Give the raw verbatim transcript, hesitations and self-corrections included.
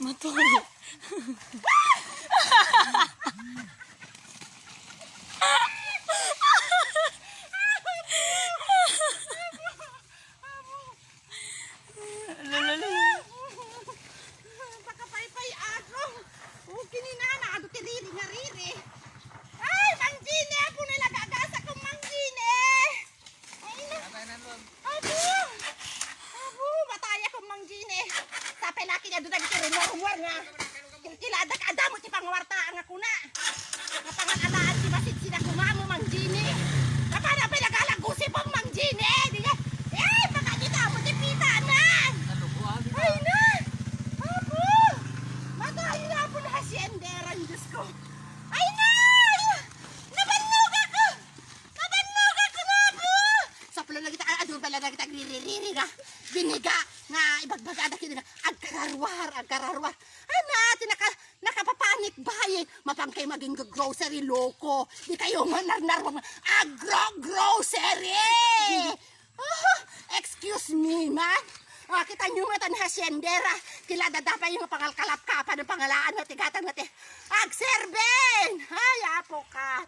Matoy. Lululu. Pakapaypay ako. Okay ni nana, adu ti riri nga riri. Ay, Mang Gini, apo na lagagasa kong Mang Gini. Ay, na. Abu! Abu! Mataya kong Mang Gini. Sapay laki nga doon nagkirumurumur nga. Kilkilada ka, adamo ti pangawarta nga kuna. Napangan-alaan ti masid sina kumamo, Mang Gini. Napana pay nagalagusi pong Mang Gini. Di nga. Eh, makakita mo ti pita na. Ay na! Apo! Matay na po na haciendera, Diyos ko. Ay na! Nabannog ako! Nabannog ako na po! Sa pala lagi ta, adu pala lagi ta, riririri na. Biniga nga ibagbaga na kini na. Agkararwar, agkararwar. Ana, ti naka, nakapapanik bayi. Mapangkay maging grocery, loko. Di kayo manarnarwang agro-grocery! Oh, excuse me, man. Ah, kita nyo nga tan haciendera. Kila dadapay yung pangalkalap ka pa ng pangalaan na tigatan na ti. Agserbin! Ay, apo kat.